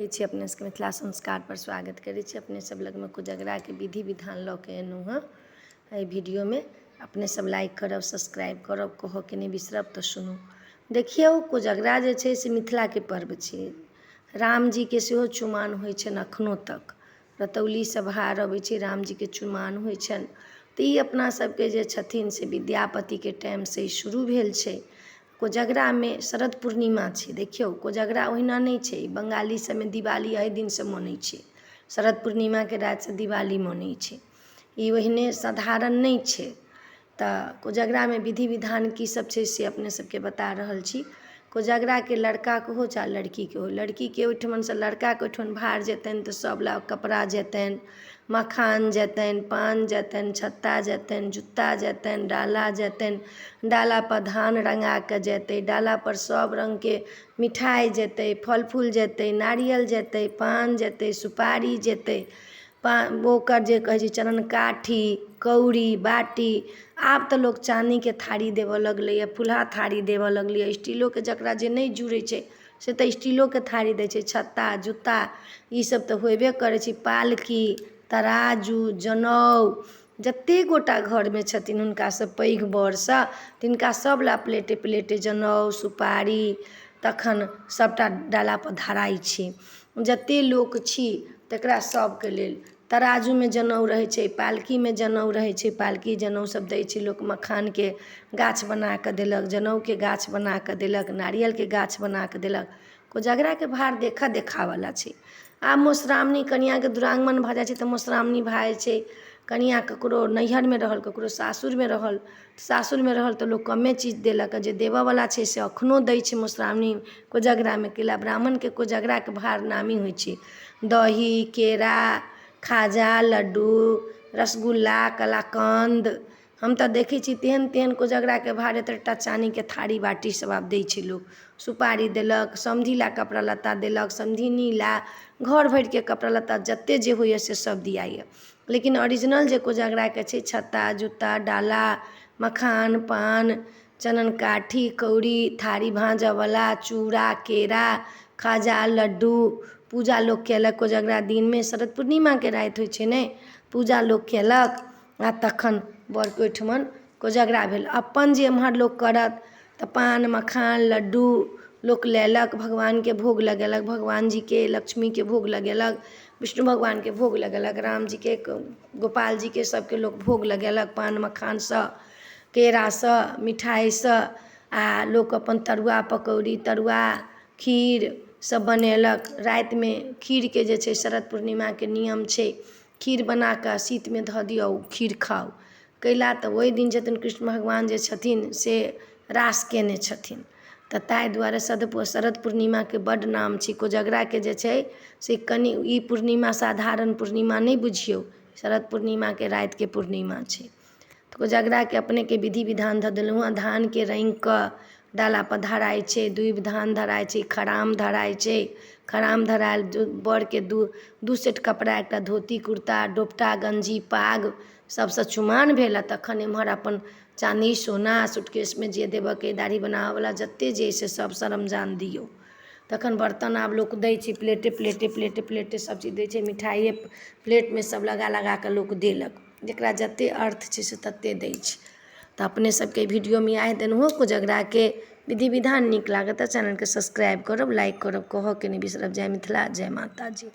करै छी अपने सबके मिथिला संस्कार पर स्वागत करै छी। अपने सब लगमे कोजगराके विधि विधान लऽ के एलहुँ हँ। एहि वीडियोमे अपने सब लाइक करब, सब्सक्राइब करब, कहऽके नहि बिसरब। तऽ सुनू, देखियौ, कोजगरा जे छै से मिथिलाके पर्व छै। रामजीके सेहो चुमाओन होइ छनि। अखनो तक रतौलीसँ भार अबै छै, रामजीके चुमाओन होइ छनि। तऽ ई अपना सबके जे छथिन से विद्यापतिके टाइमसँ ई शुरू भेल छै। कोजगरामे शरद पूर्णिमा छै। देखियौ, कोजगरा ओहिना नहि छै। बंगाली सबमे दिवाली एहि दिनसँ मनै छै, शरद पूर्णिमाके रातिसँ दिवाली मनै छै। ई ओहिने साधारण नहि छै। तऽ कोजगरामे विधि विधान की सब छै से अपने सबके बता रहल छी। कोजगराके लड़काके हो चाहे लड़कीके हो, लड़कीके ओहिठमनसँ लड़काके ओहिठमन भार जेतनि तऽ सब लए कपड़ा जेतनि, मखान जेतनि, पान जेतनि, छत्ता जेतनि, जुत्ता जेतनि, डाला जेतनि। डालापर धान रङ्गा कऽ जेतै, डालापर सब रङ्गके मिठाइ जेतै, फल फूल जेतै, नारियल जेतै, पान जेतै, सुपारी जेतै, ओकर जे कहै छै चननकाठी, कौड़ी, बाटी। आब तऽ लोक चानीके थारी देबऽ लगलैए, फुलहा थारी देबऽ लगलैए, स्टीलोके। जकरा जे नहि जुड़ै छै से तऽ स्टीलोके थारी दै छै। छत्ता, जुत्ता, ईसब तऽ होइबे करै छै। पालकी, तराजू, जनउ, जतेक गोटा घरमे छथिन हुनकासँ पैघ बरसँ, तिनका सब लए प्लेटे प्लेटे जनउ, सुपारी, तखन सबटा डालापर धराइ छै। जते लोक छी तकरा सबके लेल तराजूमे जनउ रहै छै, पालकीमे जनउ रहै छै। पालकी, जनउ सब दै छै लोक। मखानके गाछ बनाकऽ देलक, जनउके गाछ बनाकऽ देलक, नारियलके गाछ बनाकऽ देलक। कोजगराके भार देखऽ देखावला छै। आब मधुश्रावणी, कनिआँके दुरागमन भऽ जाइ छै तऽ मधुश्रावणी भऽ जाइ छै। कनिआँ ककरो नैहरमे रहल, ककरो सासुरमे रहल। सासुरमे रहल तऽ लोक कमे चीज देलक, जे देबऽवला छै से एखनो दै छै मधुश्रावणी कोजगरामे। कैला ब्राह्मणके कोजगराके भार नामी होइ छै। दही, केरा, खाजा, लड्डू, रसगुल्ला, कलाकन्द। हम तऽ देखै छी तेहन तेहन कोजगराके भार, एतेक टा चानीके थारी बाटी सब आब दै छै लोक। सुपारी देलक, समधि लए कपड़ा लत्ता देलक, समधिनी लए घर भरिके कपड़ा लत्ता, जते जे होइए से सब दियाइए। लेकिन ओरिजिनल जे कोजगराके छै, छत्ता, जुत्ता, डाला, मखान, पान, चनन काठी, कौड़ी, थारी भाँजऽवला, चूड़ा, केरा, खाजा, लड्डू। पूजा लोक केलक कोजगरा दिनमे, शरद पूर्णिमाके राति होइ छै ने, पूजा लोक केलक आओर तखन बरके ओहिठमन कोजगरा भेल। अपन जे एम्हर लोक करत तऽ पान, मखान, लड्डू लोक लेलक, भगवानके भोग लगेलक, भगवान जीके, लक्ष्मीके भोग लगेलक, विष्णु भगवानके भोग लगेलक, रामजीके, गोपालजीके, सबके लोक भोग लगेलक पान मखानसँ, केरासँ, मिठाइसँ। आओर लोक अपन तरुआ पकौड़ी, तरुआ, खीर सब बनेलक रातिमे। खीरके जे छै शरद पूर्णिमाके नियम छै, खीर बनाकऽ शीतमे धऽ दियौ, खीर खाउ। कैला तऽ ओहि दिन छथिन कृष्ण भगवान जे छथिन से रास केने छथिन, तऽ ताहि दुआरे शरद पूर्णिमाके बड्ड नाम छै। कोजगराके जे छै से कनि ई पूर्णिमा साधारण पूर्णिमा नहि बुझियौ, शरद पूर्णिमाके रातिके पूर्णिमा छै। तऽ कोजगराके अपनेके विधि विधान धऽ देलहुँ हँ। धानके रङ्गिकऽ डालापर धराइ छै, दुभि धान धराइ छै, खराम धराइ छै। खराम धरायल, बरके दू दू सेट कपड़ा, एकटा धोती कुर्ता, दोपटा, गञ्जी, पाग, सबसँ चुमाओन भेल। आओर तखन एम्हर अपन चानी, सोना, सूटकेशमे जे देबऽके, दाढ़ी बनाबऽवला, जते जे अइ से सब सरञ्जाम दियौ। तखन बर्तन आब लोक दै छै प्लेटे प्लेटे, प्लेटे प्लेटे सब चीज दै छै। मिठाइए प्लेटमे सब लगा लगा कऽ लोक देलक। जकरा जते अर्थ छै से तते दै छै। तऽ अपने सबके वीडियोमे इएह देलहुँ हँ कोजगराके विधि विधान। नीक लागत तऽ चैनलके सब्सक्राइब करब, लाइक करब, कहऽके नहि बिसरब। जय मिथिला, जय माता जी।